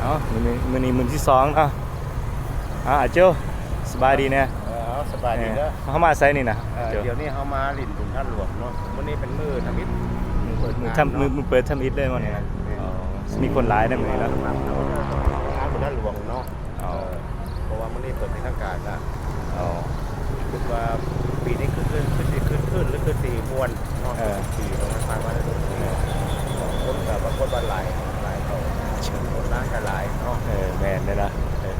ເອົາ ມື້ນີ້ ມື້ນີ້ມື້ທີສອງເນາະ. ເອົາ ອາໂຈ ສະບາຍດີແດ່? ເອີ ເອົາ ສະບາຍດີເດີ. ເອີ ເຮົາມາໃສນີ້ນະ? ເອີ ອາໂຈ ດຽວນີ້ເຮົາມາຫຼິ້ນບຸນທາດຫຼວງເນາະ. ມື້ນີ້ເປັນມື້ທຳອິດ ມື້ທຳ ມື້ເປີດທຳອິດເລີຍມື້ນີ້ນະ. ແມ່ນ ອໍ ມີຄົນຫຼາຍເດ້ມື້ນີ້ເນາະ ງານບຸນທາດຫຼວງເນາະ. ອໍ ເອີ ເພາະວ່າມື້ນີ້ເປີດເປັນທາງການນະ. ອໍ ຄິດວ່າປີນີ້ຄື ຄື ຄືຊິຄຶກຄື້ນ ຫຼື ຄືຊິມ່ວນເນາະ. ເອີ ປີປະມານຜ່ານມາແລ້ວ ເອີ ຄົນກໍປາກົດວ່າຫຼາຍ ຫຼາຍເຂົ້າ ຄົນງານກໍຫຼາຍເນາະ. ເອີ ແມ່ນເດ້ລະ. ເອີ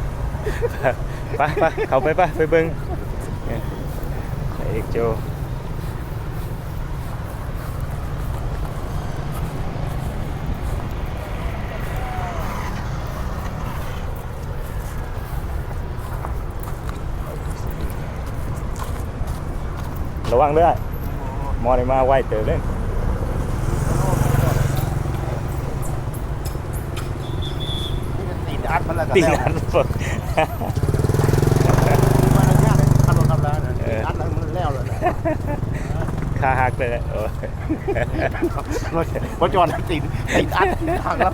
ໄປ ໄປ ເຂົ້າໄປ ໄປ ໄປເບິ່ງ ເອີ ເອກໂຈ. ລະວັງເດີອ້າຍ ໝໍນີ້ມາໄວເຕີບເດ້. ຕີນອັດມັນລະ ຕີນອັດມັນ ມັນລະຍາກເດ້ ຄັນລົດທຳລານະ. ເອີ ຕີນອັດລະມັນແລ້ວລະນະ ຂາຫັກເລີຍ. ໂອ້ຍ ບໍ່ຈອດ ຕີນ ຕີນອັດ ຕີນຫັກແລ້ວ.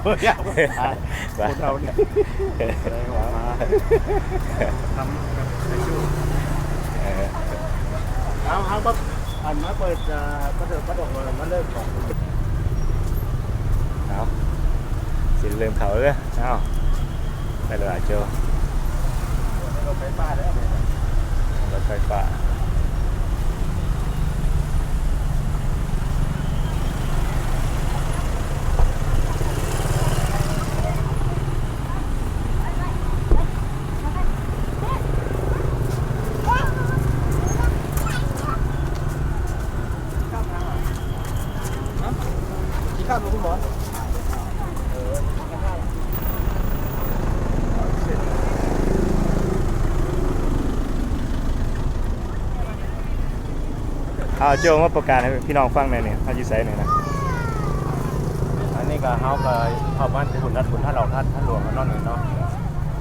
ບໍ່ຢາກ ຄົນເຮົານີ້ ເອີ ໄດ້ອອກມາທຳກັບໄປສູ່ ເອີ ເອົາ ເອົາ ອັນມາເປີດ ເອີ ປະເດີ ປະດົກ ມາເລີກຂອງ ເອົາ ຊິເລີ່ມເຂົ້າເດີ. ເອົາ ໄປເລີຍໂຈ ລົດໄຟຟ້າເດີ ລົດໄຟຟ້າ. ເອົາ ໂຈ ມາປະກາດໃຫ້ພີ່ນ້ອງຟັງແດ່ນີ້ ເຮົາຢູ່ໃສນີ້ນະ? ອັນນີ້ກໍ ເຮົາກໍເຂົ້າມາບຸນທາດ ບຸນທາດຫຼວງ ທາດ ທາດຫຼວງເນາະນີ້ເນາະ.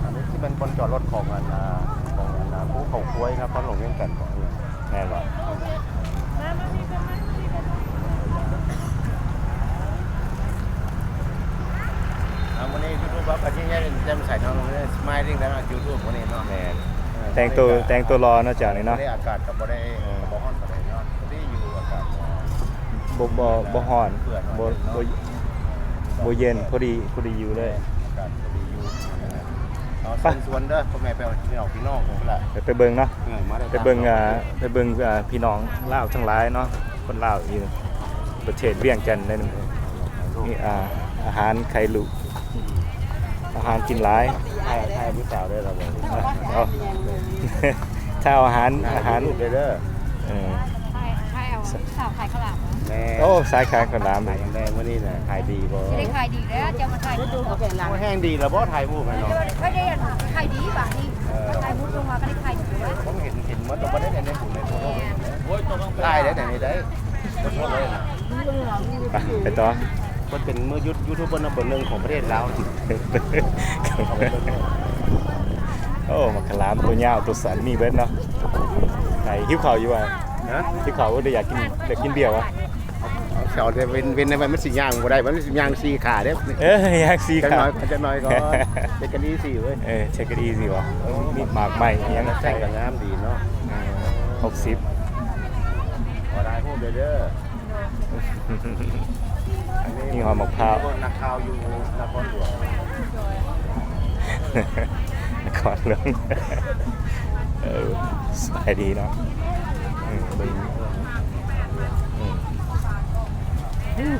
ອັນນີ້ຊິແມ່ນບ່ອນຈອດລົດຂອງອັນ ອ່າ ຂອງອັນ ອ່າ ພູເຂົາຄວາຍ ນະຄອນຫຼວງວຽງຈັນບໍ? ແມ່ນບໍ່? ອ່າ ມື້ນີ້ຢູທູບເບີກໍຍິ້ງໃຫຍ່ແຈ່ມໃສເນາະ ສະມາຍລິ້ງແລ້ວເນາະ ຢູທູບມື້ນີ້ເນາະ. ແມ່ນ ເອີ ແຕ່ງໂຕ ແຕ່ງໂຕຫຼໍ່ເນາະ ເຈົ້ານີ້ເນາະ. ບໍ່ໄດ້ອາກາດກໍບໍ່ໄດ້ ເອີ ບໍ່ຮ້ອນປານໃດເນາະ ພໍດີຢູ່ອາກາດ. ບໍ່ ບໍ່ ບໍ່ຮ້ອນ ບໍ່ ບໍ່ ບໍ່ເຢັນ ພໍດີ ພໍດີຢູ່ເລີຍ ອາກາດພໍດີຢູ່. ເອົາ ໄປ ເຊີນຊວນເດີ ພໍ່ແມ່ພີ່ນ້ອງ ພີ່ນ້ອງພຸ້ນລະ ໄປ ໄປເບິ່ງເນາະ. ເອີ ມາໄດ້ ໄປເບິ່ງ ອ່າ ໄປເບິ່ງ ອ່າ ພີ່ນ້ອງລາວທັງຫຼາຍເນາະ ຄົນລາວຢູ່ປະເທດວຽງຈັນໄດ້. ນີ້ ອ່າ ອາຫານໄຂ່ລຸ ອາຫານກິນຫຼາຍ. ຖ່າຍ ຖ່າຍຜູ້ສາວໄດ້ລະບໍ່? ເອົາ ຖ່າຍເອົາອາຫານ ອາຫານ ຖ່າຍຮູບໄດ້ເດີ. ເອີ ຖ່າຍ ຖ່າຍເອົາຜູ້ສາວຂາຍເຂົ້າຫຼາມ. ແມ່ນ ໂອ້ ສາຍຂາຍເຂົ້າຫຼາມ ຂາຍຫຍັງແດ່ມື້ນີ້ນະ? ຂາຍດີບໍ່? ຊິໄດ້ຂາຍດີແລ້ວ ເຈົ້າມາຖ່າຍຮູບ. ໂອ້ ແຮງດີລະບໍ່ ຖ່າຍຮູບໃຫ້ເນາະ. ຂ້ອຍໄດ້ ຂ້ອຍໄດ້ຂາຍດີບາດນີ້. ເອີ ຖ່າຍຮູບລົງມາກໍໄດ້ຂາຍດີ. ເຫັນ ເຫັນໝົດ ບໍ່ໄດ້ໃນບຸນໃນໂຕ. ແມ່ນ ຖ່າຍໄດ້ແຕ່ນີ້ໄດ້ ໄປ ໄປຕໍ່. ເພິ່ນເປັນມືຢູທູບເບີເບີໜຶ່ງຂອງປະເທດລາວ. ໂອ້ ໝາກຂາມໂຕຍາວໂຕສັ້ນມີເບິດເນາະ. ໄປ ຫິວເຂົ້າຢູ່ຫວາ? ຮະ? ຫິວເຂົ້າ ໂອ້ ໄດ້ຢາກກິນ ຢາກກິນເບຍຫວາ? ເອົາ ເອົາ ເອົາ ເວັນ ເວັນໄວ້ ມັນຊິຍ່າງບໍ່ໄດ້ ມັນຊິຍ່າງສີ່ຂາເດ້. ເອີ ຍ່າງສີ່ຂາ ຈັກໜ້ອຍ ຈັກໜ້ອຍກ່ອນ. Take it easy ເວີຍ. ເອີ take it easy ຫວາ? ໂອ້ ມີໝາກໄມ້ອີ່ຫຍັງ ແຕ່ງກໍງາມດີເນາະ. ເອີ ຫົກສິບ ຂໍຖ່າຍຮູບເດີ. ອັນນີ້ມີຮອດໝາກພ້າວ. ນັກຂ່າວຢູ່ນະຄອນຫຼວງ ນະຄອນຫຼວງ. ເອີ ສະບາຍດີເນາະ. ອືມ ເບິ່ງ ອືມ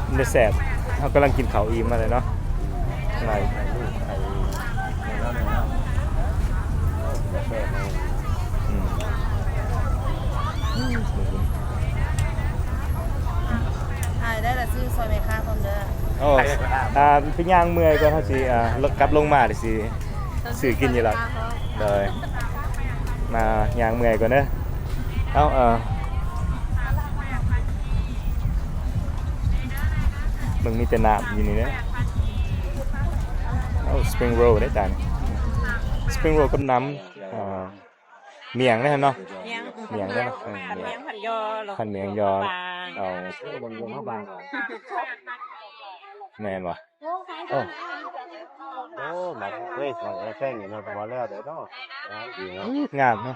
ມັນໄດ້ແຊບ. ເຮົາກຳລັງກິນເຂົ້າອີ່ມມາເລີຍເນາະ. ອືມ ຖ່າຍໄດ້ລະຊື້ຊ່ອຍແມ່ຄ້າພ້ອມເດີ. ໂອ້ ອ່າ ໄປຍ່າງເມື່ອຍກ່ອນ ເຮົາຊິ ອ່າ ກັບລົງມາຊິຊື້ກິນຢູ່ລະ. ໂດຍ ມາຍ່າງເມື່ອຍກ່ອນເດີ. ເອົາ ເອີ ເບິ່ງມີແຕ່ນ້ຳຢູ່ນີ້ເດ້. ໂອ້ spring roll ເດ້ຕານີ້ spring roll ກັບນ້ຳ ອ່າ ໝ້ຽງເດ້ເນາະ. ໝ້ຽງ ໝ້ຽງເດ້ເນາະ. ເອີ ໝ້ຽງ ຜັດໝ້ຽງຢໍ. ເອົາ ແມ່ນບໍ່? ໂອ້ ໂອ້ ມາເວີຍ ມາແຊງນີ້ເນາະ ບໍ່ແລ້ວເດ້ເນາະ ງາມເນາະ ງາມເນາະ.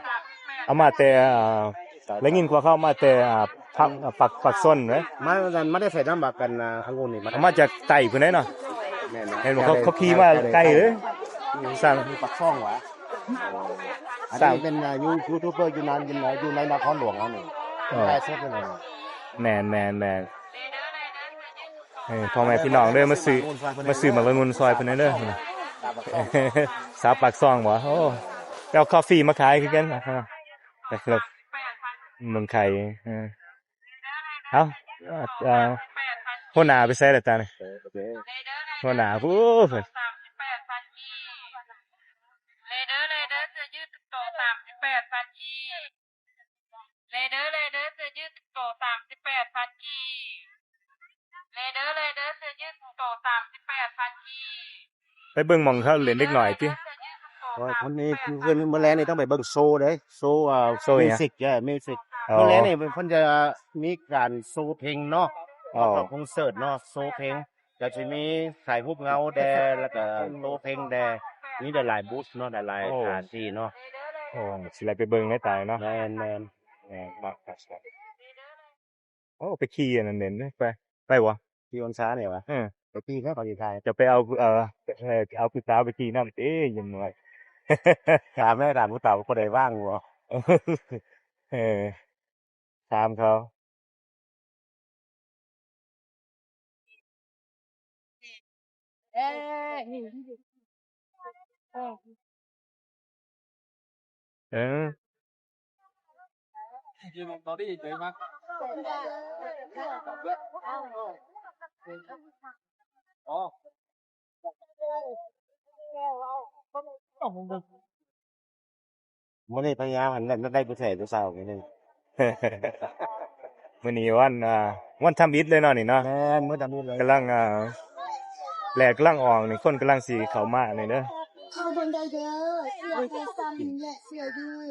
ເອົາມາແຕ່ ເອີ ໄດ້ຍິນວ່າເຂົາເອົາມາແຕ່ ເອີ ພາກ ເອີ ປາກ ປາກຊົນເດ້ ມາ ມາໄດ້ໃສ່ນ້ຳໝາກກັນ ອາ ອະງຸ່ນນີ້ ມາ ເອົາມາຈາກໃຕ້ພຸ້ນເດ້ເນາະ. ແມ່ນເນາະ ເຫັນວ່າເຂົາ ເຂົາຂີ່ມາໄກເລີຍ ສ້າງ ປາກຊ່ອງຫວາ ອັນນີ້ເປັນ ອາ ຢູທູບເບີຢູ່ໃນ ຢູ່ໃນ ຢູ່ໃນນະຄອນຫຼວງເຮົານີ້ ເອີ ໃກ້ສຸດເລີຍ. ແມ່ນໆໆ ເອີ ພໍ່ແມ່ພີ່ນ້ອງເດີ ມາຊື້ ມາຊື້ໝາກອະງຸ່ນຊ່ອຍເພິ່ນແດ່ເດີ. ສາວປາກຊ່ອງບໍ່? ໂອ້ ໄປເອົາຄອຟຟີມາຂາຍຄືກັນ ເບິ່ງໄຂ່ ເອີ. ເອົ້າ ເອີ ຫົວໜ້າໄປໃສລະຕານີ້? ຫົວໜ້າ ໂອ້ ເລີເດີ ເລີເດີ ເສື້ອຢືດໂຕສາມສິບແປດພັນກີບ ເລີເດີ ເລີເດີ ເສື້ອຢືດໂຕສາມສິບແປດພັນກີບ ເລີເດີ ເລີເດີ ເສື້ອຢືດໂຕສາມສິບແປດພັນກີບ. ໄປເບິ່ງໝ່ອງເຂົາຫຼິ້ນເດັກນ້ອຍຕິ. ໂອ້ຍ ຄົນນີ້ຄືເພິ່ນ ມື້ແລງນີ້ຕ້ອງໄປເບິ່ງໂຊເດ້ ໂຊ ເອີ ໂຊຫຍັງ? ມິວສິກ ເອີ ມິວສິກ. ອໍ ມື້ແລງນີ້ເພິ່ນຈະມີການໂຊເພງເນາະ ອໍ ປະກອບຄອນເສີດເນາະ ໂຊເພງ ກໍຊິມີຖ່າຍຮູບເງົາແດ່ ແລ້ວກໍໂຊເພງແດ່ ມີຫຼາຍໆບູດເນາະ ຫຼາຍໆ ໂອ້ ສະຖານທີ່ເນາະ. ໂອ້ ຊິໄດ້ໄປເບິ່ງໃນຕາຍເນາະ. ແມ່ນໆ ແມ່ນ ໂອ້ ໄປຂີ່ອັນນັ້ນເດັ່ນ ໄປ ໄປບໍ່? ຂີ່ອອນຊານີ້ຫວາ? ເອີ ໄປຂີ່ແລ້ວເຂົາຊິຖ່າຍ. ຈະໄປເອົາ ເອີ ເອົາຜູ້ສາວໄປຂີ່ນຳຕິ ຢ່າງໜ້ອຍ. ຖາມແດ່ ຖາມຜູ້ສາວຜູ້ໃດວ່າງບໍ່? ເອີ ຖາມເຂົາ. ເອີ ມື້ນີ້ພະຍາຍາມ ອັນນັ້ນໄດ້ຜູ້ແທ້ຜູ້ສາວມື້ນີ້. ມື້ນີ້ວັນ ອ່າ ວັນທຳອິດເລີຍເນາະນີ້ເນາະ. ແມ່ນ ມື້ທຳອິດເລີຍ. ກຳລັງ ອ່າ ແລກກຳລັງອອກນີ້ ຄົນກຳລັງຊິເຂົ້າມານີ້ເດີ. ເຂົ້າເບິ່ງໄດ້ເດີ ເສື້ອແຟຊັນແລະເສື້ອຢືດ.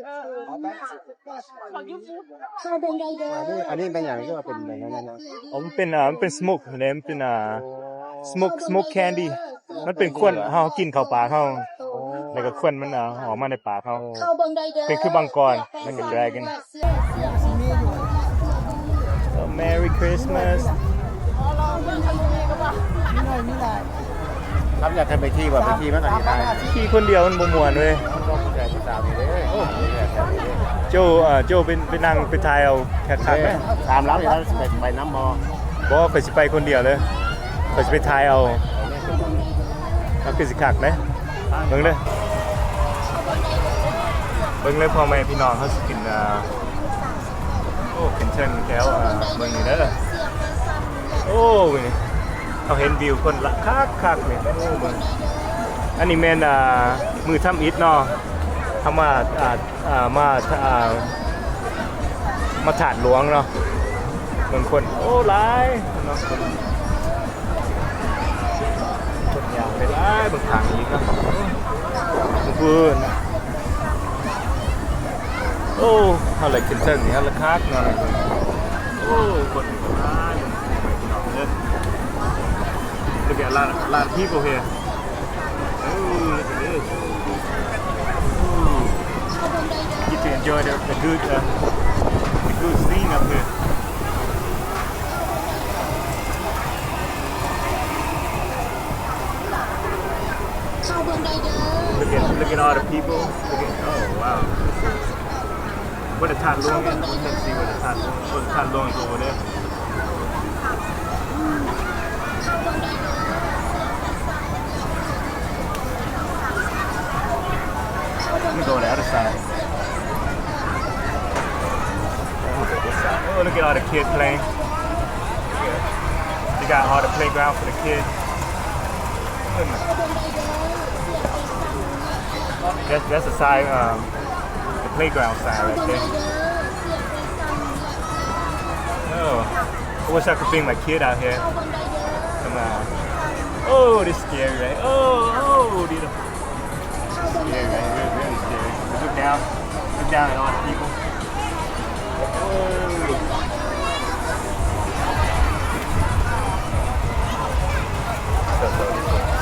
ເຂົ້າເບິ່ງໄດ້ເດີ. ອັນນີ້ ອັນນີ້ແມ່ນຫຍັງ ຄືວ່າເປັນແບບນັ້ນນະ? ອໍ ມັນເປັນ ອ່າ ມັນເປັນສະໂມກເດ້ ມັນເປັນ ອ່າ ສະໂມກ ສະໂມກແຄນດີ. ມັນເປັນຄວັນ ເຮົາກິນເຂົ້າປາກເຮົາ ແລ້ວກໍຄວັນມັນ ເອົາ ອອກມາໃນປາກເຮົາ ເປັນຄືມັງກອນ ແລ້ວກໍດຣາກອນ. So Merry Christmas. ຄັນຢາກໃຫ້ໄປຂີ່ບໍ່? ໄປຂີ່ມັນກໍຊິໄດ້. ຂີ່ຄົນດຽວມັນບໍ່ມ່ວນເວີຍ. ໂອ້ ໂຈ້ ເອີ ໂຈ້ ໄປ ໄປນັ່ງ ໄປຖ່າຍເອົາຄັກໆເດີ. ຖາມລາວນີ້ ລາວຊິໄປ ໄປນຳບໍ່? ບໍ່ ຂ້ອຍຊິໄປຄົນດຽວເລີຍ ຂ້ອຍຊິໄປຖ່າຍເອົາ. ມັນຄືຊິຄັກເດ້. ເບິ່ງເດີ ເບິ່ງເດີ ພໍ່ແມ່ພີ່ນ້ອງເຮົາຊິຂຶ້ນ ອ່າ ໂອ້ ຂຶ້ນເທິງແຖວ ອ່າ ເບິ່ງນີ້ເດີ. ໂອ້ ນີ້ເຮົາເຫັນວິວຄົນລະຄັກໆນີ້. ໂອ້ ເບິ່ງ ອັນນີ້ແມ່ນ ອ່າ ມື້ທຳອິດເນາະ ເຮົາມາ ອ່າ ອ່າ ມາ ອ່າ ມາທາດຫຼວງເນາະ. ເບິ່ງຄົນ ໂອ້ ຫຼາຍເນາະ ຄົນ ຄົນຍ່າງໄປຫຼາຍ. ເບິ່ງທາງອີກເນາະ ເບິ່ງພຸ້ນ. ໂອ້ ເຮົາໄດ້ຂຶ້ນເທິງນີ້ ເຮົາລະຄັກເນາະ. ໂອ້ ຄົນຫຼາຍ ເບິ່ງພີ່ນ້ອງເດີ. Look at a lot, a lot of people here. Ooh, look at this. Ooh. Get to enjoy the, the good, uh, the good scene up here. Look at, look at all the people. Look at, oh, wow. Where the ທາດຫຼວງ is? Let's see where the ທາດຫຼວງ. Oh, the ທາດຫຼວງ is over there. Let me go on the other side. Oh, look at all the kids playing. They got all the playground for the kids. That's, that's a side, um, the playground side right there. Oh, I wish I could bring my kid out here. Come on. Oh, this scary, right? Oh, oh, these are scary, right? Really, really scary. Look down. Look down at all the people. Oh. So, so, this one.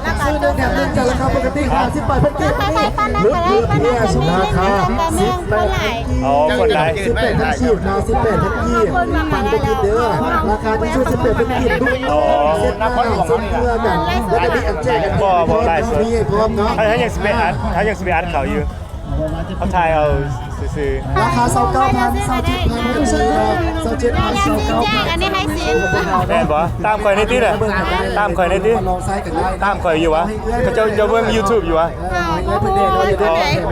ຊື້ໜຶ່ງແຖມໜຶ່ງຈາກລາຄາປົກກະຕິຫ້າສິບແປດພັນກີບ ນີ້ຫຼຸດເຫຼືອພຽງລາຄາສິບແປດພັນກີບ ໂອ້ ຄົນຫຼາຍ ສິບແປດພັນກີບເນາະ ສິບແປດພັນກີບ ຟັງບໍ່ຜິດເດີ ລາຄາທີ່ຊື້ສິບແປດພັນກີບ ໂອ້ ເຊັດໜ້າເຊັດເມືອກັນ ແລ້ວກໍມີອັນແຈກກັນ ບໍ່ ບໍ່ຫຼາຍສຸດ ມີໃຫ້ພ້ອມເນາະ ເຮົາຍັງຊິໄປອັດ ເຮົາຍັງຊິໄປອັດເຂົາຢູ່ ເຮົາຖ່າຍເອົາຊື່ໆ ລາຄາຊາວເກົ້າພັນ ຊາວເຈັດພັນ ຊາວເຈັດພັນ ຊາວເກົ້າພັນ ອັນນີ້ໃຫ້ສິນ ແມ່ນບໍ່? ຕາມຂ້ອຍແດ່ຕິລະ ຕາມຂ້ອຍແດ່ຕິ ລອງໃຊ້ກັນໄດ້ ຕາມຂ້ອຍຢູ່ຫວາ? ເຂົາເຈົ້າ ເຈົ້າເບິ່ງຢູທູບຢູ່ຫວາ? ເອີ ເອີ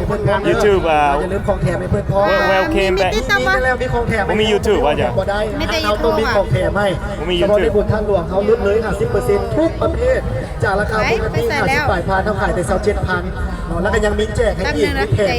ເພິ່ນເດ້ ເອີ ຢູທູບ ອ່າ ຢ່າລືມຂອງແຖມໃຫ້ເພິ່ນພ້ອມ Welcome back ມີຕິດຕໍ່ບໍ່? ມີແລ້ວ ມີຂອງແຖມ ບໍ່ມີຢູທູບຫວາເຈົ້າ? ບໍ່ໄດ້ ມີແຕ່ຢູທູບ ເຮົາຕ້ອງມີຂອງແຖມໃຫ້ ບໍ່ມີຢູທູບ ສະເພາະໃນບຸນທາດຫຼວງ ເຮົາຫຼຸດເລີຍຫ້າສິບເປີເຊັນທຸກປະເພດ ຈາກລາຄາປົກກະຕິຫ້າສິບປາຍພັນ ເຮົາຂາຍແຕ່ຊາວເຈັດພັນເນາະ ແລ້ວກໍຍັງມີແຈກໃຫ້ອີກ ມີແຖມ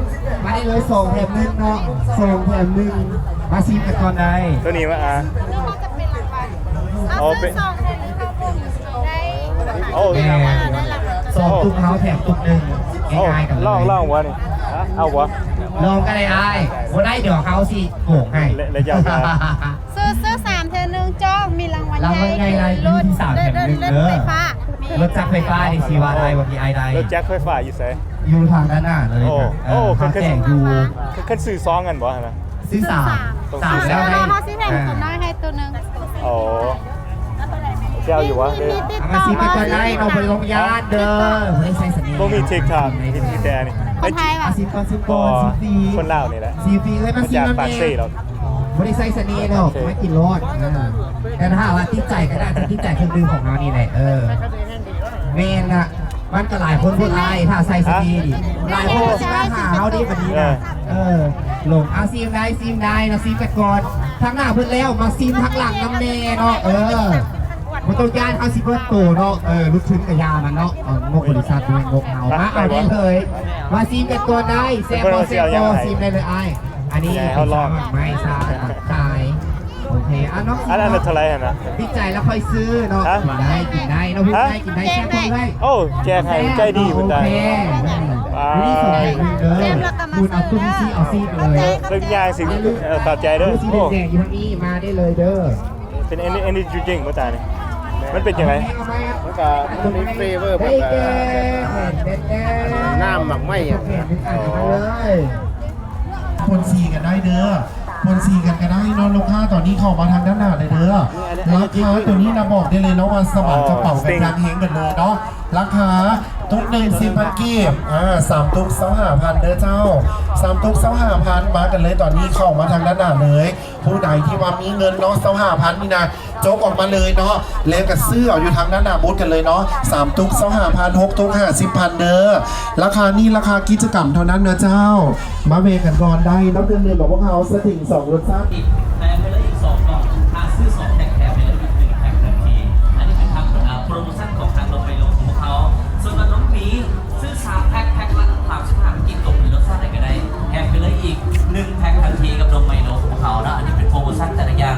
ມາໄດ້ເລີຍ ສອງແຖມໜຶ່ງເນາະ ສອງແຖມໜຶ່ງ ມາຊີມກັນກ່ອນໄດ້ ໂຕນີ້ວ່າ ຫຼືວ່າຈະເປັນລາງວັນ ເອົາ ເອົາ ເປັນ ຊື້ສອງແຖມໜຶ່ງເຮົາບໍ່ໄດ້ ໂອ້ ແມ່ນ ສອງຕຸກເຮົາແຖມຕຸກໜຶ່ງ ງ່າຍໆກັນເລີຍ ລອງ ລອງບໍ່ນີ້ ເອົາບໍ່ ລອງກໍໄດ້ອ້າຍ ບໍ່ໄດ້ດຽວເຮົາຊິໂກງໃຫ້ ແລະ ແລະຢາກ ຊື້ ຊື້ສາມແຖມໜຶ່ງຈອກ ມີລາງວັນໃຫຍ່ ລາງວັນໃຫຍ່ ຄືລົດ ລົດ ລົດໄຟຟ້າ ລົດຈັກໄຟຟ້ານີ້ຊິວ່າໄດ້ບໍ່ ທີ່ອ້າຍໄດ້ ລົດຈັກໄຟຟ້າຢູ່ໃສ? ຢູ່ທາງດ້ານໜ້າເລີຍ ໂອ້ ເອີ ໂອ້ ເຂົາແຈ້ງຢູ່ ຄັນ ຄັນຊື້ສອງອັນບໍ່ຫັ້ນນະ? ຊື້ສາມ ສາມແລ້ວໄດ້ ເຮົາຊິແຖມຕົວນ້ອຍໃຫ້ຕົວໜຶ່ງ ໂອ້ ຊິເອົາຢູ່ບໍ່? ມີ ມີຕິດຕໍ່ ອ່ະ ຊິໄປກ່ອນໄດ້ ນ້ອງບໍ່ໄດ້ລົງຍານເດີ ບໍ່ໄດ້ໃຊ້ສະເໜ່ ບໍ່ມີ TikTok ມີແຕ່ອັນນີ້ ຄົນໄທຫວາ? ອ່ະ ຊິກ່ອນ ຊິກ່ອນ ຊິຟຣີ ຄົນລາວນີ້ແຫຼະ ຊິຟຣີເລີຍ ມາ ມາຈາກປາກເຊດອກ ບໍ່ໄດ້ໃຊ້ສະເໜ່ດອກ ມາກິນໂລດ ອ່າ ແຕ່ຖ້າວ່າຕິດໃຈກໍໜ້າຈະຕິດໃຈເຄື່ອງດື່ມຂອງເຮົານີ້ແຫຼະ ເອີ ແມ່ນລະ ມັນກໍຫຼາຍຄົນໂພດອ້າຍ ຖ້າໃສ່ສະເໜ່ນີ້ ຫຼາຍຄົນກໍຊິມາຫາເຮົາເດ້ບັດນີ້ນະ ເອີ ເອີ ລົງ ເອົາ ຊີມໄດ້ ຊີມໄດ້ເນາະ ຊີມກັນກ່ອນ ທາງໜ້າເບິດແລ້ວ ມາຊີມທາງຫຼັງນຳແດ່ເນາະ ເອີ ບໍ່ຕ້ອງຢ້ານ ເຮົາຊິເບິດໂຕເນາະ ເອີ ຫຼຸດທຶນກໍຢ່າມັນເນາະ ເອີ ງົບບໍລິສັດດ້ວຍ ງົບເຮົາ ມາເອົາໄດ້ເລີຍ ມາຊີມກັນກ່ອນໄດ້ ແຊບບໍ່ ແຊບບໍ່ ຊີມໄດ້ເລີຍອ້າຍ ອັນນີ້ເປັນຊາໝາກໄມ້ ຊາໝາກຂາຍ ໂອເຄ ອ່ະ ນ້ອງ ອັນນັ້ນເທົ່າໃດຫັ້ນນະ? ຕິດໃຈແລ້ວຄ່ອຍຊື້ເນາະ ກິນໄດ້ ກິນໄດ້ ນ້ອງພິມໄດ້ ກິນໄດ້ ແຊບບໍ່ເອື້ອຍ? ໂອ້ ແຈກໃຫ້ ໃຈດີເພິ່ນໄດ້ ໂອເຄ ອ່າ ນີ້ສອງແຖມໜຶ່ງເດີ ຄູນເອົາຕຸ້ມຊີ້ເອົາຊີບເລີຍ ເປັນຫຍັງຊິ ເອີ ຂອບໃຈເດີ ໂອ້ ແດງໆຢູ່ທາງນີ້ ມາໄດ້ເລີຍເດີ ເປັນ energy drink ບໍ່ຕານີ້ ມັນເປັນຈັ່ງໃດ? ມັນກະ ມັນມີ flavor ແບບ ເອີ ນ້ຳໝາກໄມ້ອະ ເອີ ໂທນສີກັນໄດ້ເດີ ໂທນສີກັນກໍໄດ້ເນາະ ລູກຄ້າ ຕອນນີ້ເຂົ້າມາທາງດ້ານໜ້າໄດ້ເດີ ລາຄາໂຕນີ້ນະ ບອກໄດ້ເລີຍເນາະວ່າສະບາຍກະເປົາກັນຢ່າງແຮງກັນເລີຍເນາະ ລາຄາຕຸກໜຶ່ງ ສິບພັນກີບ ອ່າ ສາມຕຸກ ຊາວຫ້າພັນເດີເຈົ້າ ສາມຕຸກ ຊາວຫ້າພັນ ມາກັນເລີຍ ຕອນນີ້ເຂົ້າມາທາງດ້ານໜ້າເລີຍ ຜູ້ໃດທີ່ວ່າມີເງິນເນາະ ຊາວຫ້າພັນນີ້ນະ ຈົກອອກມາເລີຍເນາະ ແລ້ວກໍຊື້ເອົາຢູ່ທາງດ້ານໜ້າບູດກັນເລີຍເນາະ ສາມຕຸກ ຊາວຫ້າພັນ ຫົກຕຸກ ຫ້າສິບພັນເດີ ລາຄານີ້ລາຄາກິດຈະກຳເທົ່ານັ້ນນະເຈົ້າ ມາແວ່ກັນກ່ອນໄດ້ ນ້ຳເຄື່ອງດື່ມຂອງພວກເຮົາ ສະຕິງ ສອງລົດຊາດ ແຖມໄປເລີຍອີກສອງກ່ອງ ຖ້າຊື້ສອງແພັກແຖມໄປເລີຍອີກໜຶ່ງແພັກທັນທີ ອັນນີ້ເປັນທາງ ອ່າ ໂປຣໂມຊັນຂອງທາງໂຮງໄມໂລຂອງພວກເຮົາ ສ່ວນວ່ານ້ອງໝີ ຊື້ສາມແພັກ ແພັກລະສາມສິບຫ້າພັນກີບ ຕົກເປັນລົດຊາດໃດກໍໄດ້ ແຖມໄປເລີຍອີກໜຶ່ງແພັກທັນທີກັບນົມໄມໂລຂອງພວກເຮົາເນາະ ອັນນີ້ເປັນໂປຣໂມຊັນແຕ່ລະຢ່າງ.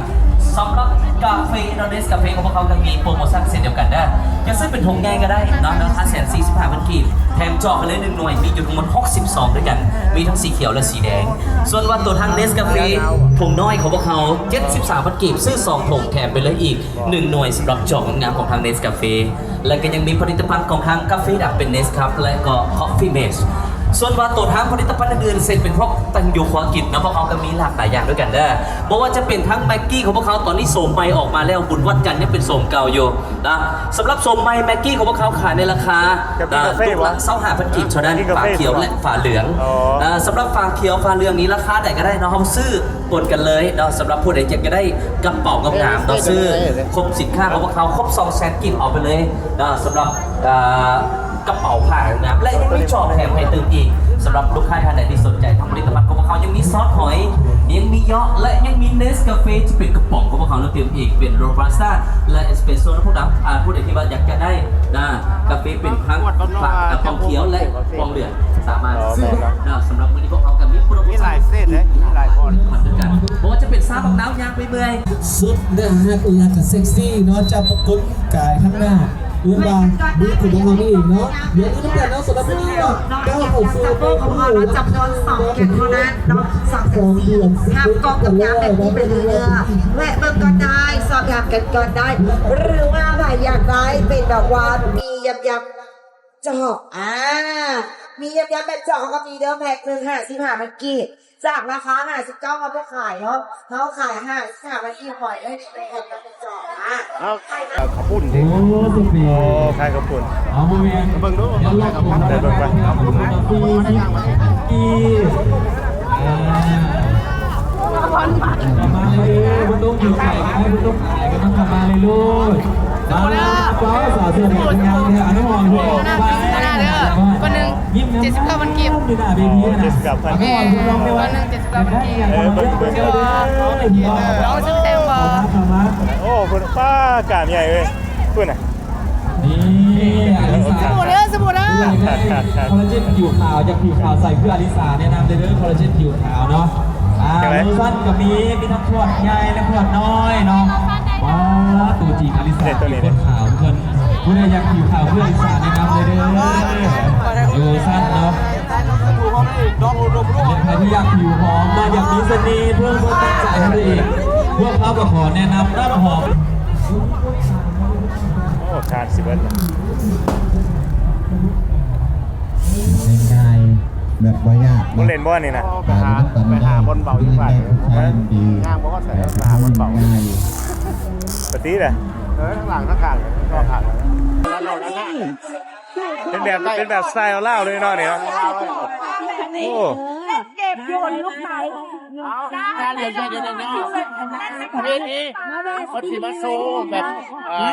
ສຳລັບກາເຟເນາະ ເນສກາເຟຂອງພວກເຮົາກໍມີໂປຣໂມຊັນເຊັ່ນດຽວກັນເດີ ຈະຊື້ເປັນຖົງໃຫຍ່ກໍໄດ້ເນາະ ລາຄາແສນສີ່ສິບຫ້າພັນກີບ ແຖມຈອກໄປເລີຍໜຶ່ງໜ່ວຍ ມີຢູ່ທັງໝົດຫົກສິບຊອງດ້ວຍກັນ ມີທັງສີຂຽວ ແລະ ສີແດງ. ສ່ວນວ່າຕົວຖັງເນສກາເຟຖົງນ້ອຍຂອງພວກເຮົາ ເຈັດສິບສາມພັນກີບ ຊື້ສອງຖົງ ແຖມໄປເລີຍອີກໜຶ່ງໜ່ວຍ ສຳລັບຈອກງາມໆຂອງທາງເນສກາເຟ. ແລະກໍຍັງມີຜະລິດຕະພັນຂອງທາງກາເຟດັກເປັນເນສຄັບ ແລະກໍຄອບຟີເມດ. ສ່ວນວ່າຕົວທາງຜະລິດຕະພັນອື່ນໆ ເຊັ່ນເປັນພວກແປ້ງຢູ່ຄົວກິນເນາະ ພວກເຮົາກໍມີຫຼາກຫຼາຍຢ່າງດ້ວຍກັນເດີ. ບໍ່ວ່າຈະເປັນທັງແມັກກີ້ຂອງພວກເຮົາ ຕອນນີ້ໂສມໃໝ່ອອກມາແລ້ວ ບຸນວັນຈັນຍັງເປັນໂສມເກົ່າຢູ່ນະ. ສຳລັບໂສມໃໝ່ແມັກກີ້ຂອງພວກເຮົາຂາຍໃນລາຄາ ອ່າ ຕຸກລະຊາວຫ້າພັນກີບເທົ່ານັ້ນ ຝາຂຽວ ແລະ ຝາເຫຼືອງ. ອ່າ ສຳລັບຝາຂຽວຝາເຫຼືອງນີ້ລາຄາໃດກໍໄດ້ເນາະ ເຮົາຊື້ ປົນກັນເລີຍເນາະ ສຳລັບຜູ້ໃດຢາກຈະໄດ້ກະເປົາງາມໆເນາະ ຊື້ຄົບສິນຄ້າຂອງພວກເຮົາຄົບສອງແສນກີບ ເອົາໄປເລີຍເນາະ ສຳລັບ ເອີ ກະເປົາຜ້າງາມ ແລະ ຍັງມີຈອກແຖມໃຫ້ຕື່ມອີກ ສຳລັບລູກຄ້າທ່ານໃດທີ່ສົນໃຈທາງຜະລິດຕະພັນຂອງພວກເຮົາ ຍັງມີຊອດຫອຍ ຍັງມີເຍາະ ແລະ ຍັງມີເນສກາເຟທີ່ເປັນກະປ໋ອງຂອງພວກເຂົາ ແລ້ວເຕີມອີກເປັນໂຣບັສຕ້າ ແລະ ເອສເປຣສໂຊນຳພວກເຮົາ. ຜູ້ໃດທີ່ວ່າຢາກຈະໄດ້ ນາ ກາເຟເປັນທັງຝັກ ອາ ປ່ອງຂຽວ ແລະ ປ່ອງເຫຼືອງ ສາມາດຊື້ໄດ້ເນາະ. ສຳລັບມື້ນີ້ພວກເຮົາກໍມີໂປຣໂມຊັນ ມີຫຼາຍເຊດເດ້ ມີຫຼາຍບ່ອນ ຄືກັນ ບໍ່ວ່າຈະເປັນຊາບັກນາວຍ່າງໄປເມື່ອຍ ສຸດໜ້າຮັກ ແລະ ກໍເຊັກຊີເນາະ ຈາກບຸກຄົນກາຍທາງໜ້າ ຫຼືວ່າບຸກຄົນຂອງເຮົານີ້ເອງເນາະ. ຢ່າລືມນຳກັນເນາະ ສຳລັບມື້ນີ້ເນາະ ກ້າວເຂົ້າສູ່ ຂອງເຮົາເນາະ ຈຳນວນສອງເກມເທົ່ານັ້ນເນາະ ສອງເກມ ຮັບກອງກຳຍາແບບນີ້ໄປເລື້ອຍໆ ແວະເບິ່ງກ່ອນໄດ້ ສອບຖາມກັນກ່ອນໄດ້ ຫຼືວ່າໃຜຢາກໄດ້ເປັນແບບວ່າມີຢຳໆ ຈອກ ອາ ມີຢຳໆແບບຈອກເຮົາກໍມີເດີ ແພັກໜຶ່ງຫ້າສິບຫ້າພັນກີບ ຈາກລາຄາຫ້າສິບເກົ້າເຮົາບໍ່ຂາຍເນາະ ເຮົາຂາຍຫ້າສິບຫ້າພັນກີບ ຫອຍເອີຍ ເປັນແພັກເປັນຈອກ ອາ ເອົາ ເອົາເຂົ້າປຸ້ນຕິ ໂອ້ ສຸດຍອດ ໂອ້ ຂາຍເຂົ້າປຸ້ນ ເອົາ ບໍ່ແມ່ນ ເບິ່ງດູ ເບິ່ງໄປ ສີ່ສິບພັນກີບ ອາ ເຂົ້າມາເລີຍເດີ ບໍ່ຕ້ອງຢູ່ໄກ ບໍ່ຕ້ອງອາຍ ກໍຕ້ອງເຂົ້າມາເລີຍໂລດ. ມາແລ້ວ ສາວເສື້ອແດງງາມແທ້ ອະນຸພອນ ເດີ ຄົນໜຶ່ງ ເຈັດສິບເກົ້າພັນກີບ ຢູ່ໜ້າເວທີນະ ເຈັດສິບເກົ້າພັນ ອະນຸພອນ ຄົນໜຶ່ງ ເຈັດສິບເກົ້າພັນກີບ ເອີ ເບິ່ງ ເບິ່ງ ເອົາຊື່ແຊງບໍ່ ເຂົ້າມາ ເຂົ້າມາ ໂອ້ ຄົນ ປ້າ ກ້າມໃຫຍ່ເວີຍ ພຸ້ນນະ ນີ້ ອາລິສາ ສະບູເດີ ສະບູເດີ ຜູ້ໃດຢາກໄດ້ຄອລລາເຈນຜິວຂາວ ຢາກຜິວຂາວໃສຄືອາລິສາ ແນະນຳເລີຍເດີ ຄອລລາເຈນຜິວຂາວເນາະ. ອ່າ ໂລຊັນກໍມີ ມີທັງຂວດໃຫຍ່ ແລະ ຂວດນ້ອຍເນາະ. ວ້າ ຕົວຈິງອາລິສາ ເດ້ ຕົວນີ້ ຜິວຂາວເພິ່ນ ຜູ້ໃດຢາກຜິວຂາວຄືອາລິສາ ແນະນຳເລີຍເດີ ໂລຊັນເນາະ. ແລະ ໃຜທີ່ຢາກຜິວຫອມເນາະ ຢາກມີສະເໜ່ເພີ່ມ ເພີ່ມນ້ຳໃຈໃຫ້ຕົວເອງ ພວກເຮົາກໍຂໍແນະນຳນ້ຳຫອມ ໂອ້ ທານຊິເບິດລະ ງ່າຍໆ ແບບບໍ່ຍາກ ບໍ່ເນາະ ເຫຼັ້ນບໍ່ນີ້ນະ ໄປຫາ ໄປຫາບ່ອນເບົາຢູ່ບ້ານ ຍ່າງບໍ່ຮອດໃສ ໄປຫາບ່ອນເບົາ ປະຕິລະ ເອີ ທາງຫຼັງ ທາງຂ້າງ ທາງຂ້າງ ເປັນແບບ ເປັນແບບສະໄຕລາວເລີຍເນາະນີ້ເນາະ ໂອ້ ເກັບໂຍນລູກໄມ້ ເວທີ ເພິ່ນຊິມາໂຊແບບ ເອີ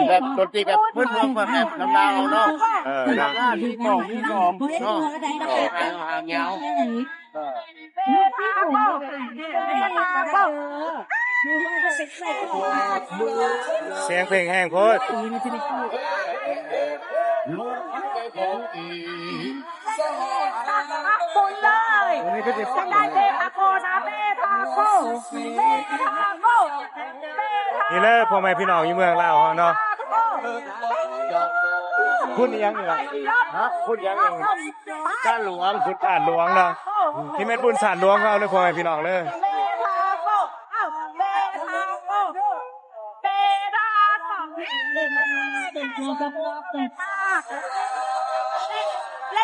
ແບບດົນຕີແບບພື້ນເມືອງ ແບບລາວເນາະ ເອີ ນະ ມີກອງ ມີກອງເນາະ ເອີ ຫາງຍາວ ສຽງເພງແຮງໂພດ ນີ້ເລີຍ ພໍ່ແມ່ພີ່ນ້ອງຢູ່ເມືອງລາວເຮົາເນາະ ພຸ້ນອີ່ຫຍັງນີ້ລະ ຮະ ພຸ້ນອີ່ຫຍັງນີ້ ທາດຫຼວງ ພຸ້ນທາດຫຼວງເນາະ ນີ້ແມ່ນບຸນທາດຫຼວງເຮົາເດີ ພໍ່ແມ່ພີ່ນ້ອງເດີ.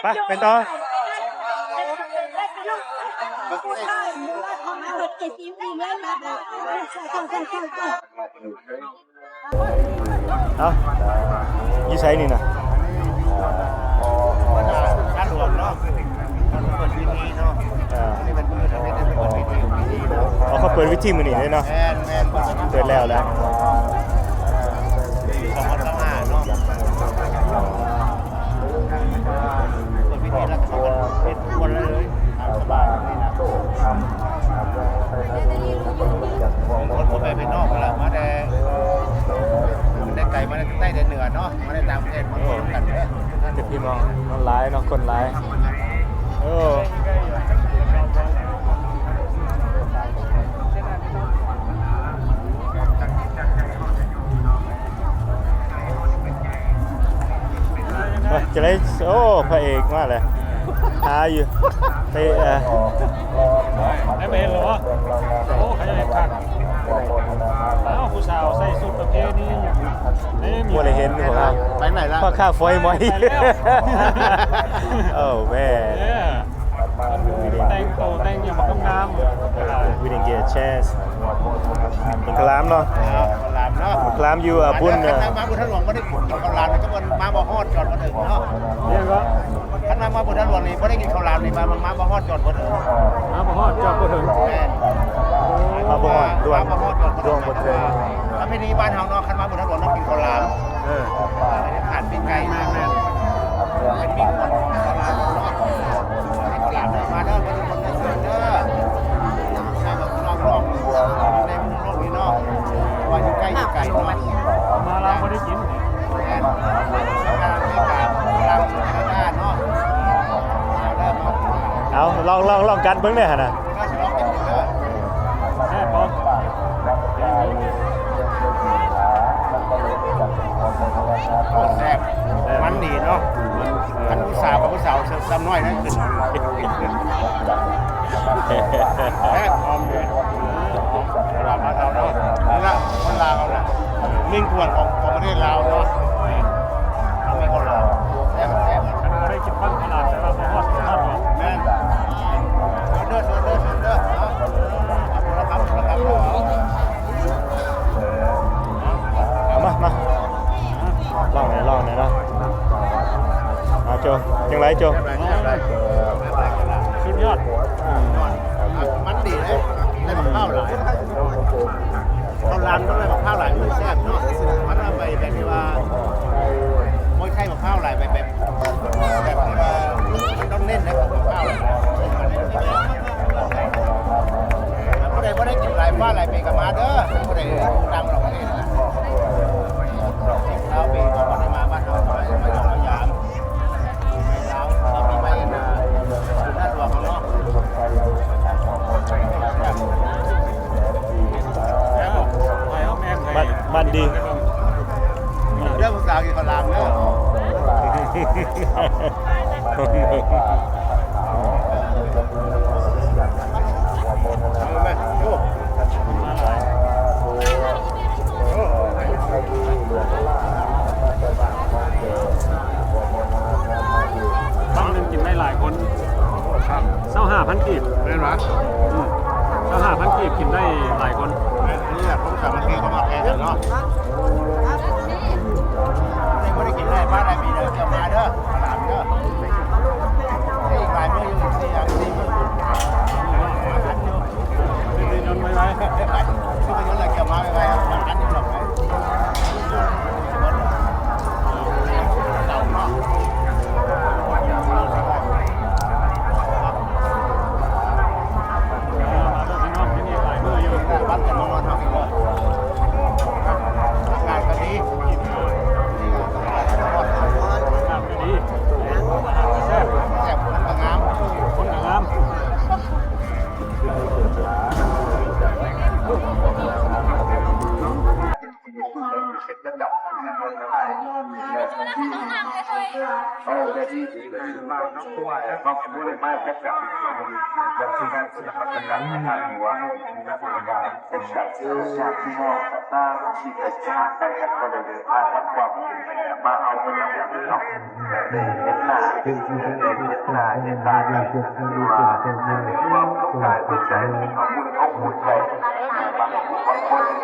ໄປ ໄປຕໍ່ ເອົ້າ ຢູ່ໃສນີ້ນະ? ທາດຫຼວງເນາະ ເພິ່ນເປີດພິທີເນາະ ເອີ ອັນນີ້ເປັນມື້ທຳອິດ ເພິ່ນເປີດພິທີ ພິທີເນາະ ອໍ ເຂົາເປີດພິທີມື້ນີ້ເລີຍເນາະ ແມ່ນໆ ເປີດແລ້ວແຫຼະ ສອງພັນຊາວຫ້າເນາະ ເປີດພິທີແລ້ວກໍເຮັດມ່ວນເລີຍ ຕາມສະບາຍເລີຍນະ ຄົນບໍ່ໄປເປັນນອກລະ ມາແຕ່ ມາແຕ່ໄກ ມາແຕ່ໃຕ້ແດນເໜືອເນາະ ມາແຕ່ຕ່າງປະເທດ ມາຮ່ວມກັນເດີ ແຕ່ພີ່ນ້ອງຫຼາຍເນາະ ຄົນຫຼາຍ ໂອ້ ເອີ ຈະໄດ້ ໂອ້ ພະເອກມາແລ້ວ ຫາຢູ່ ໄປ ເອີ ໄດ້ມາເຫັນແລ້ວບໍ່? ໂອ້ ເຂົາເຈົ້າເຮັດຄັກ ອ້າວ ຜູ້ສາວໃສ່ຊຸດປະເພນີຫຍັງ ບໍ່ໄດ້ເຫັນພວກເຮົາ ໄປໄໝລະ ພວກຂ້າຝອຍໝອຍ ໄປແລ້ວ ໂອ້ ແມ່ ເອີ ແຕ່ງໂຕແຕ່ງຫຍັງບັກງາມ We didn't get a chance ເປັນເຂົ້າຫຼາມເນາະ ເອີ ເຂົ້າຫຼາມເນາະ ເຂົ້າຫຼາມຢູ່ ອາ ບຸນ ມາບຸນທາດຫຼວງບໍ່ໄດ້ກິນເຂົ້າຫຼາມ ກໍມາບໍ່ຮອດຈອດບໍ່ເຖິງເນາະ ຫຍັງກໍ ຄັນມາ ມາບຸນທາດຫຼວງນີ້ບໍ່ໄດ້ກິນເຂົ້າຫຼາມນີ້ ມາ ມາບໍ່ຮອດຈອດບໍ່ເຖິງ ມາບໍ່ຮອດຈອດບໍ່ເຖິງ ແມ່ນ ມາບໍ່ຮອດ ດວງ ມາບໍ່ຮອດຈອດບໍ່ເຖິງ ດວງບໍ່ເຖິງ ປະເພນີບ້ານເຮົາເນາະ ຄັນມາບຸນທາດຫຼວງຕ້ອງກິນເຂົ້າຫຼາມ ເອີ ຂາດປີກໄກ່ ແມ່ນໆ ເປັນປີກຂອງເຂົາລາວເນາະ ມາເດີ ມາທຸກຄົນເດີ ເຊີນເດີ ເຊີນເດີ ມາລາວບໍ່ໄດ້ກິນນີ້ ເອົາ ລອງ ລອງ ລອງກັດເບິ່ງແດ່ຫັ້ນນະ. ແຊບບໍ່? ໂອ້ ແຊບ ມັນດີເນາະ. ຄັນຜູ້ສາວກັບຜູ້ສາວ ຊຳນ້ອຍນັ້ນຂຶ້ນ ແຊບ ຫອມດີ. ເອີ ເວລາມາເຮົາເນາະ ນີ້ລະຄົນລາວນະ ມິ່ງຂວັນຂອງ ຂອງປະເທດລາວເນາະ. ເຮົາມີຄົນລາວ ແຊບ ແຊບ ຄັນບໍ່ໄດ້ກິນມັນຂະໜາດ ແຕ່ວ່າບໍ່ຮອດ ບໍ່ຮອດດອກ. ແມ່ນ ເຊີນເດີ ເຊີນເດີ ເຊີນເດີ. ເອົາ ເອົາ ເອົາ ເອົາ ເອົາ ມາ ມາ ລອງແດ່ ລອງແດ່ເນາະ. ເອົາ ໂຈ ຈັ່ງໃດໂຈ? ສຸດຍອດ ມັນດີເດ້ ໄດ້ບັກພ້າວຫຼາຍ. ເຂົາລານຕ້ອງໄດ້ບັກພ້າວຫຼາຍ ມັນແຊບເນາະ. ມັນເອົາໄປແບບທີ່ວ່າ ໂອ້ຍ ໃຊ້ບັກພ້າວຫຼາຍ ແບບ ແບບ ແບບທີ່ວ່າ ມັນຕ້ອງເນັ້ນໃນບັກພ້າວຫຼາຍ. ຜູ້ໃດບໍ່ໄດ້ກິນຫຼາຍຟ້າຫຼາຍປີກໍມາເດີ ຜູ້ໃດຮູ້ນຳເຮົາປະເທດນະ ຊາວປີກໍບໍ່ໄດ້ມາບ້ານເຮົາ ມາຢາມ ມາຢາມ ໃນລາວ ເຮົາມີໄມ້ນະ ໜ້າຕົວເຮົາເນາະ. ມັນ ມັນດີ ເດີຜູ້ສາວກິນເຂົ້າຫຼາມເດີ. ບັ້ງໜຶ່ງກິນໄດ້ຫຼາຍຄົນ ຊາວຫ້າພັນກີບ ແມ່ນຫວາ? ອືມ ຊາວຫ້າພັນກີບກິນໄດ້ຫຼາຍຄົນ. ແມ່ນ ນີ້ແຫຼະ ຄວາມສາມັກຄີເຂົາມັກແຮ່ກັນເນາະ. ບໍ່ໄດ້ກິນຫຼາຍມື້ເດີ ເຈົ້າມາເດີ ຫຼານເດີ ອີກຫຼາຍມື້ຢູ່ ສີ່ ສີ່ມື້ ມາທັນຢູ່ ໄວໆ ຊື້ໄປຍົນແລ້ວ ເຈົ້າມາໄວໆ ມາທັນຢູ່ດອກ.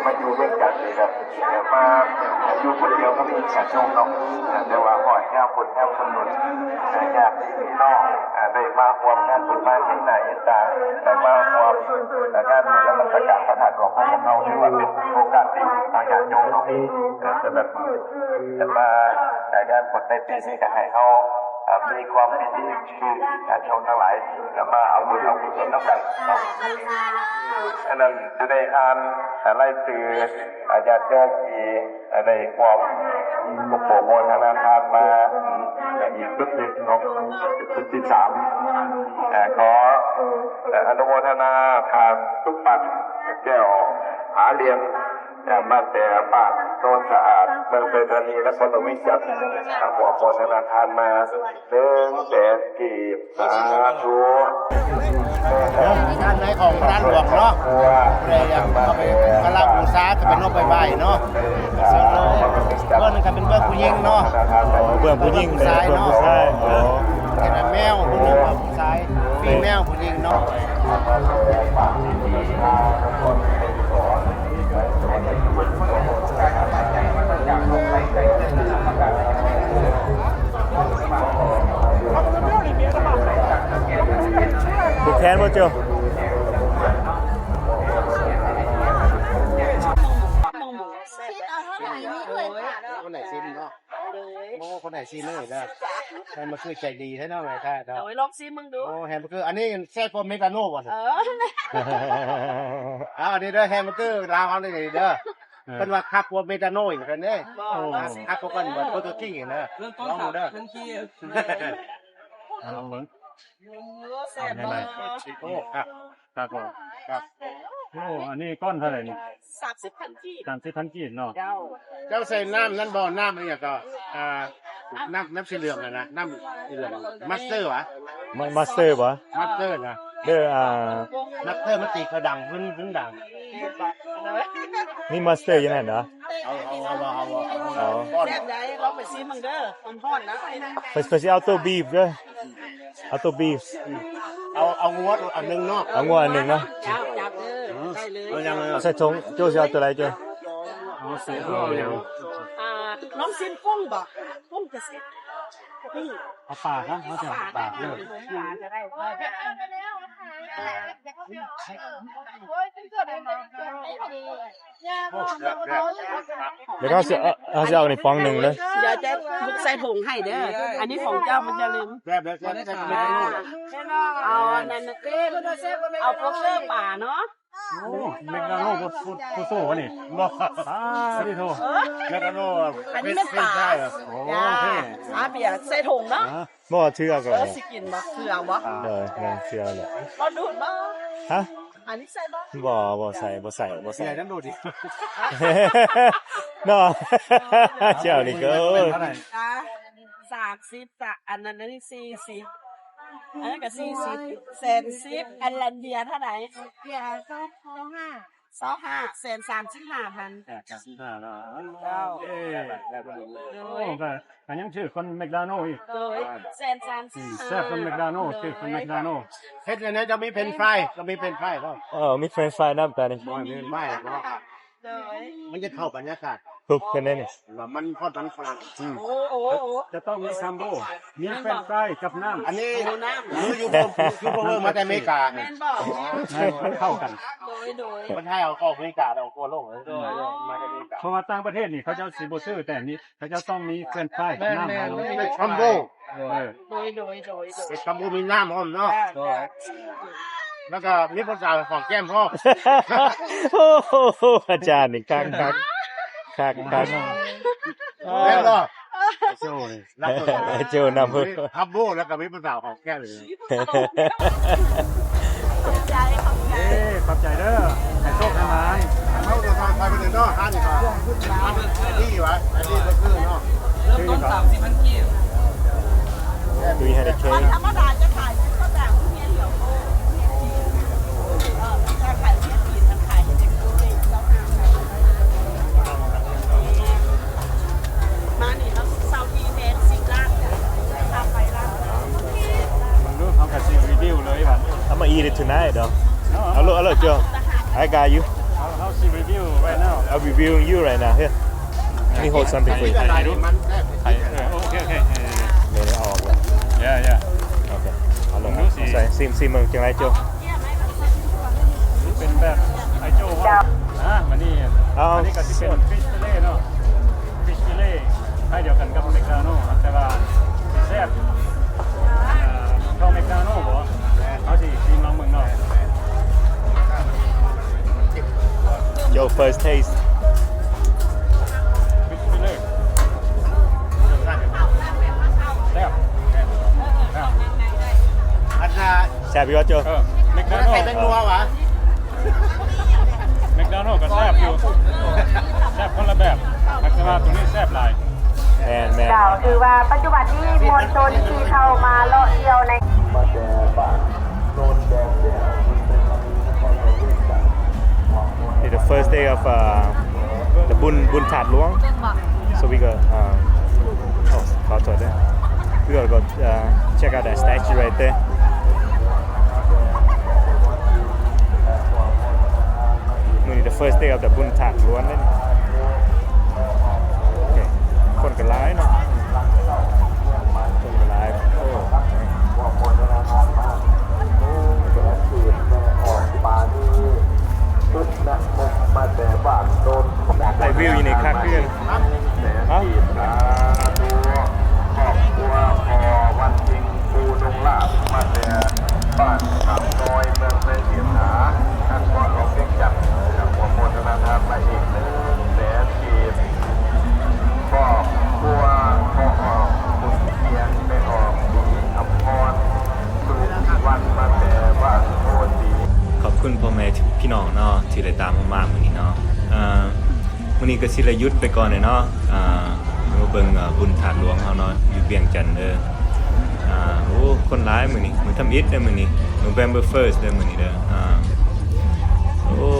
ມາຢູ່ນຳກັນນີ້ແບບ ແບບວ່າຢູ່ຄົນດຽວກໍມີການຊົມເນາະ ແຕ່ວ່າຮອດຍາມບຸນຍາມກຳນົດ ຍາດພີ່ນ້ອງໄດ້ມາຮ່ວມງານບຸນ ມາເຫັນໜ້າເຫັນຕາ ໄດ້ມາຮ່ວມງານບຸນນະມັດສະການພະທາດຫຼວງຂອງພວກເຮົາ ຖືວ່າເປັນໂອກາດດີທາງຍາດໂຍມເນາະ. ສະນັ້ນ ແຕ່ວ່າງານບຸນໃນປີນີ້ກໍໃຫ້ເຮົາ ເອີ ມີຄວາມຍິນດີ ຄືຍາດໂຍມທັງຫຼາຍ ກໍມາເອົາບຸນເອົາກຸສົນນຳກັນເນາະ. ອັນນັ້ນຈະໄດ້ອ່ານ ອາ ລາຍຊື່ ອາ ຍາດໂຍມທີ່ ອາ ໄດ້ຮ່ວມໂປຣໂມທນາທານມາ ອາ ອີກປຶກໜຶ່ງເນາະ ປຶກທີສາມ ອາ ຂໍ ອາ ອະນຸໂມທະນາທ່ານ ສົມບັດ ແກ້ວ ຫາລຽນ ອາ ມາແຕ່ບ້ານໂນນສະອາດ ເມືອງໄຊທານີ ນະຄອນຫຼວງວຽງຈັນ ອາ ຮ່ວມໂມທະນາທານມາ ໜຶ່ງແສນກີບ ສາທຸ. ດ້ານໃນຂອງທາດຫຼວງເນາະ ຜູ້ໃດຢາກເອົາໄປກາລະບູຊາ ກໍໄປນົບໄປໄຫວ້ເນາະ. ສ່ວນເບື້ອງນັ້ນກໍເປັນເບື້ອງຜູ້ຍິງເນາະ ເບື້ອງຜູ້ຍິງ ຜູ້ຊາຍເນາະ ເປັນແມວຜູ້ໜຶ່ງ ຜູ້ຊາຍ ຟີແມວຜູ້ຍິງເນາະ. ຜູກແຂນບໍ່ໂຈ? ຄົນໃດຊິມເນາະ ໂອ້ ຄົນໃດຊິມເລີຍເດີ ແຮມເບີເກີໃຈດີແທ້ເນາະ ແມ່ຄ້າເນາະ. ໂອ້ຍ ລອງຊິມເບິ່ງດູ. ໂອ້ ແຮມເບີເກີ ອັນນີ້ແຊບກວ່າເມກາໂນບໍ່? ເອີ ເອົາ ອັນນີ້ເດີ ແຮມເບີເກີລາວເຮົານີ້ເດີ. ເອີ ເພິ່ນວ່າຄັກກວ່າແມັກໂດນັລ ເພິ່ນເດ້. ໂອ້ ຄັກກວ່າກັນ ເບີເກີຄິງນະ. ເລີ່ມຕົ້ນ ລອງເບິ່ງເດີ ສາມພັນກີບ. ເອົາເບິ່ງ ໂອ້ ແຊບບໍ່? ໂອ້ ຄັກ ຄັກບໍ່? ຄັກ. ໂອ້ ອັນນີ້ກ້ອນເທົ່າໃດນີ້? ສາມສິບພັນກີບ. ສາມສິບພັນກີບເນາະ. ເຈົ້າ ເຈົ້າໃສ່ນ້ຳນັ້ນບໍ່? ນ້ຳອີ່ຫຍັງກໍ ອ່າ ນ້ຳ ນ້ຳສີເຫຼືອງຫັ້ນນະ ນ້ຳສີເຫຼືອງ ມາສເຕີຫວາ? ມາ ມາສເຕີຫວາ? ມາສເຕີນະ ເດີ ອ່າ ມາສເຕີມັນຕີເຂົາດັງ ເພິ່ນ ເພິ່ນດັງ. ມີມາສເຕີຢູ່ນັ້ນເນາະ. ເອົາ ເອົາ ເອົາ ເອົາ ເອົາ ເອົາ ເອົາ ແຊບໃດ໋ ລອງໄປຊີມເບິ່ງເດີ ຮ້ອນໆນະ. ເພິ່ນ ເພິ່ນຊິເອົາໂຕບີບເດີ ເອົາໂຕບີບ. ເອົາ ເອົາງົວອັນໜຶ່ງເນາະ ເອົາງົວອັນໜຶ່ງເນາະ. ເຈົ້າ ຈັບເດີ ໄດ້ເລີຍ. ເອົາຫຍັງເລີຍ? ໃສ່ຖົງ ໂຈ້ຊິເອົາໂຕໃດໂຈ້? ເອົາໃສ່ຖົງ ເອົາຫຍັງ? ອ່າ ລອງຊີມກຸ້ງບໍ່? ກຸ້ງຈະແຊບ. ເອົາປາຊະ ເຮົາຈະເອົາປາເດີ. ດຽວເຮົາຊິເອົາ ເຮົາຊິເອົານີ້ປ່ອງໜຶ່ງເດີ. ດຽວຈະໃສ່ຖົງໃຫ້ເດີ ອັນນີ້ຂອງເຈົ້າ ມັນຈະລືມ. ແຊບເດີ ແຊບ ແຊບ. ເອົາອັນນັ້ນເຕັມ ເອົາໂປສເຕີປາເນາະ. ໂອ້ ແມັກໂດນັລ ໂປສເຕີນີ້ບໍ່? ປາດໂທ້ ແມັກໂດນັລ ອັນນີ້ແມ່ນປາ. ໂອ້ ໂອເຄ. ອາ ເບຍໃສ່ຖົງເນາະ. ບໍ່ເຊື່ອກໍ ເອີ ຊິກິນບໍ່? ເຊື່ອບໍ່? ເອີ ເຊື່ອແຫຼະ. ລອງດູດບໍ່? ຮະ? ອັນນີ້ໃສ່ບໍ່? ບໍ່ ບໍ່ໃສ່ ບໍ່ໃສ່ ບໍ່ໃສ່. ເຊື່ອນຳດູດອີກເນາະ. ເຈົ້ານີ້ກໍ ອ່າ ສາມສິບ ອັນນັ້ນ ອັນນີ້ສີ່ສິບ ອັນນັ້ນກໍສີ່ສິບ ແສນສິບ. ອັນລະເບຍເທົ່າໃດ? ເບຍຊາວຫ້າ ຊາວຫ້າ ແສນສາມສິບຫ້າພັນ. ສາມສິບຫ້າເນາະ. ເຈົ້າ ເອີ ໂອ້ ກໍ ກໍຍັງຖືກກວ່າແມັກໂດນັລອີກ. ໂດຍ ແສນສາມສິບຫ້າ ແຊບກວ່າແມັກໂດນັລ ຖືກກວ່າແມັກໂດນັລ. ເຮັດຈັ່ງໃດ ຈະມີເຟຣນຟາຍ ກໍມີເຟຣນຟາຍເນາະ. ເອີ ມີເຟຣນຟາຍນຳ ແຕ່ນີ້ບໍ່ມີເຟຣນຟາຍເນາະ. ໂດຍ ມັນຈະເຂົ້າບັນຍາກາດ ປຸບຂຶ້ນໄດ້ນີ້ ວ່າມັນຮອດທາງຝຣັ່ງ. ອືມ ໂອ້ ໂອ້ ໂອ້ ຈະຕ້ອງມີຄຳໂບ ມີແຟຣນຟາຍກັບນ້ຳ. ອັນນີ້ ໂອ້ ນ້ຳ ຄືຢູທູບເບີມາແຕ່ອາເມລິກາ. ແມ່ນບໍ່? ໃຫ້ມັນເຂົ້າກັນ. ໂດຍ ໂດຍ ມັນໃຫ້ເອົາອອກອາເມລິກາ ເອົາທົ່ວໂລກເລີຍ. ໂດຍ ມາແຕ່ອາເມລິກາ. ເພາະວ່າຕ່າງປະເທດນີ້ ເຂົາເຈົ້າຊິບໍ່ຊື້ແຕ່ອັນນີ້ ເຂົາເຈົ້າຕ້ອງມີແຟຣນຟາຍກັບນ້ຳ. ແມ່ນ ແມ່ນ ມັນເປັນຄຳໂບ. ໂດຍ ໂດຍ ໂດຍ ເປັນຄຳໂບມີນ້ຳພ້ອມເນາະ. ໂດຍ ແລ້ວກໍມີຜູ້ສາວຫອມແກ້ມພ້ອມ. ໂອ້ໂຫ ອາຈານນີ້ຄັກຄັກ ຄັກຄັກ. ແມ່ນບໍ່? ໂອ້ຍ ໂຈນຳເພິ່ນ ຮັບໂບ ແລ້ວກໍມີຜູ້ສາວຫອມແກ້ມອີກ. ຂອບໃຈ ຂອບໃຈ ເອີ ຂອບໃຈເດີ ໃຫ້ໂຊກໃຫ້ໝານ. ເຮົາເດີນທາງໄປເດີເນາະ ຮ້ານນີ້ກໍ ອັນນີ້ຫວາ ອັນນີ້ກໍຄືເນາະ ເລີ່ມຕົ້ນສາມສິບພັນກີບ. Do you have a cake? ທຳມະດາຈະຂາຍຢູ່ແຖວເມືອງເຫຍໂກ ເອີ ຈະຂາຍເມືອງຈີນ ຂາຍຢູ່ເມືອງເຫຍໂກ. ມານີ້ເຮົາເຊົ່າທີ່ແພງສິບລ້ານ ຄ່າໄຟລ້ານ. ເບິ່ງດູ ເຮົາກໍຊິຣີວິວເລີຍບັດ. I'ma eat it tonight though. ເອົາໂລດ ເອົາໂລດ Joe. I got you. ເຮົາ ເຮົາຊິຣີວິວ right now. I'm reviewing you right now. Here. Let me hold something for you. ໄປ ໄປ ໂອເຄ ໂອເຄ ເອີ ເອົາອອກແລ້ວ. Yeah, yeah. ໂອເຄ ເອົາລົງ ໃສ່ ຊີມ ຊີມເບິ່ງຈັ່ງໃດ Joe? ເປັນແບບໄອໂຈ້ເວົ້າ ອ່າ ມານີ້ ເອົາ ອັນນີ້ກໍຊິເປັນ fish fillet ເນາະ fish fillet ຄ້າຍດຽວກັນກັບ McDonald ແຕ່ວ່າຊິແຊບ ອ່າ ເທົ່າ McDonald ບໍ່? ເຮົາຊິຊີມລອງເບິ່ງເນາະ. Your first taste. Fish fillet. ແຊບ ແຊບ ອັນນ່າ ແຊບຢູ່ບໍ່ ໂຈ? ເອີ McDonald ບໍ່ໄດ້ໃສ່ແປ້ງນົວຫວາ? McDonald ກໍແຊບຢູ່ ແຊບຄົນລະແບບ ແຕ່ວ່າໂຕນີ້ແຊບຫຼາຍ. ແມ່ນໆ ເຈົ້າ ຖືວ່າປັດຈຸບັນນີ້ມວນຊົນທີ່ເຂົ້າມາເລາະທ່ຽວໃນ It's the first day of, uh, the ບຸນ ບຸນທາດຫຼວງ. So we go, uh, oh, ຂໍໂທດເດີ. We gotta go, uh, check out that statue right there. ມື້ນີ້ the first day of the ບຸນທາດຫຼວງເດ້. ໂອເຄ ຄົນກໍຫຼາຍເນາະ ຄົນກໍຫຼາຍ. ໂອ້ ໄດ້ວິວຢູ່ນີ້ຄັກຄືກັນ. ຮະ? ຄອບຄົວພໍ່ວັນເພັງ ພູດົງລາບ ມາແຕ່ບ້ານຄຳນ້ອຍ ເມືອງໄຊເສດຖາ ນະຄອນຫຼວງວຽງຈັນ ອະນຸໂມທະນາທານໝາຍເອກໜຶ່ງແສ ນີ້ກໍຊິລະຢຸດໄປກ່ອນເນາະ ອ່າ ມາເບິ່ງ ອ່າ ບຸນທາດຫຼວງເຮົາເນາະ ຢູ່ວຽງຈັນເດີ. ອ່າ ໂອ້ ຄົນຫຼາຍມື້ນີ້ ມື້ທຳອິດເດີມື້ນີ້ November first ເດີມື້ນີ້ເດີ. ອ່າ ໂອ້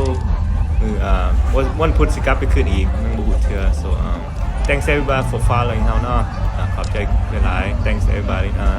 ມື້ ອ່າ ວັນ ວັນພຸດຊິກັບໄປຂຶ້ນອີກ ຍັງບໍ່ຮູ້ເທື່ອ. So um thanks everybody for following ເຮົາເນາະ. ອ່າ ຂອບໃຈຫຼາຍໆ thanks everybody. ອ່າ